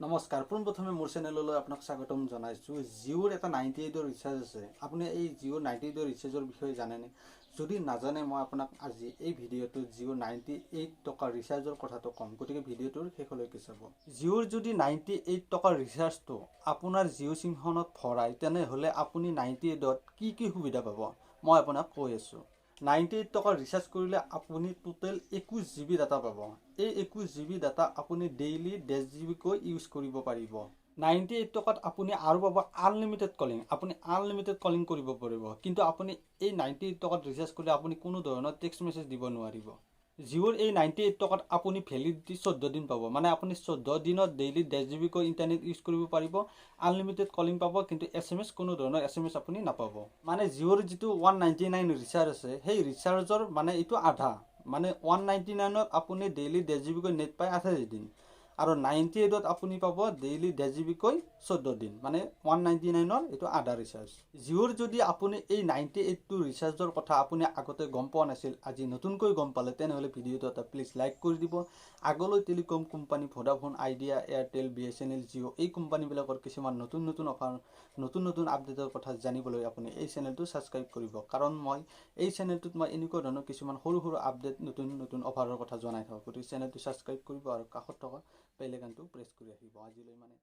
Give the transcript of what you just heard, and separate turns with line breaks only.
নমস্কাৰ, পোনপ্ৰথমে মোৰ চেনেললৈ আপোনাক স্বাগতম জনাইছোঁ। জিঅ'ৰ এটা 98ৰ ৰিচাৰ্জ আছে। আপুনি এই জিঅ'ৰ 98ৰ ৰিচাৰ্জৰ বিষয়ে জানেনে? যদি নাজানে, মই আপোনাক আজি এই ভিডিঅ'টোত জিঅ'ৰ 98 টকাৰ ৰিচাৰ্জৰ কথাটো ক'ম। গতিকে ভিডিঅ'টোৰ শেষলৈকে চাব। জিঅ'ৰ যদি 98 টকাৰ ৰিচাৰ্জটো আপোনাৰ জিঅ' চিমখনত ভৰাই, তেনেহ'লে আপুনি 98ত কি কি সুবিধা পাব, মই আপোনাক কৈ আছোঁ। 98 টকাৰ ৰিচাৰ্জ কৰিলে আপুনি টোটেল 21 জিবি ডাটা পাব। এই 21 জিবি ডাটা আপুনি ডেইলি 1.5 জিবিকৈ ইউজ কৰিব পাৰিব। 98 টকাত আপুনি আৰু পাব আনলিমিটেড কলিং। আপুনি আনলিমিটেড কলিং কৰিব পাৰিব। কিন্তু আপুনি এই 98 টকাত ৰিচাৰ্জ কৰিলে আপুনি কোনো ধৰণৰ টেক্সট মেছেজ দিব নোৱাৰিব। জিঅ'ৰ এই 98 টকাত আপুনি ভেলিডিটি 14 দিন পাব। মানে আপুনি 14 দিনত ডেইলি 1.5 জিবিকৈ ইণ্টাৰনেট ইউজ কৰিব পাৰিব, আনলিমিটেড কলিং পাব, কিন্তু এছএমএছ, কোনো ধৰণৰ এছএমএছ আপুনি নাপাব। মানে জিঅ'ৰ যিটো 199 ৰিচাৰ্জ আছে, সেই ৰিচাৰ্জৰ মানে এইটো আধা। মানে 199ত আপুনি ডেইলি 1.5 জিবিকৈ নেট পায় 28 দিন আৰু 98ত আপুনি পাব ডেইলি 1.5 জিবিকৈ 14 দিন। মানে 199ৰ এইটো আধা ৰিচাৰ্জ। জিঅ'ৰ যদি আপুনি এই 98টো ৰিচাৰ্জৰ কথা আপুনি আগতে গম পোৱা নাছিল, আজি নতুনকৈ গম পালে, তেনেহ'লে ভিডিঅ'টো এটা প্লিজ লাইক কৰি দিব। আগলৈ telecom company Vodafone, idea, Airtel, BSNL, Jio' এই কোম্পানীবিলাকৰ কিছুমান নতুন নতুন অফাৰ, নতুন নতুন আপডেটৰ কথা জানিবলৈ আপুনি এই চেনেলটো ছাবস্ক্ৰাইব কৰিব। কাৰণ মই এই চেনেলটোত মই এনেকুৱা ধৰণৰ কিছুমান সৰু সৰু আপডেট, নতুন নতুন অফাৰৰ কথা জনাই থাকোঁ। গতিকে চেনেলটো ছাবস্ক্ৰাইব কৰিব আৰু কাষত থকা বেল আইকনটো প্ৰেছ কৰি ৰাখিব। আজিলৈ মানে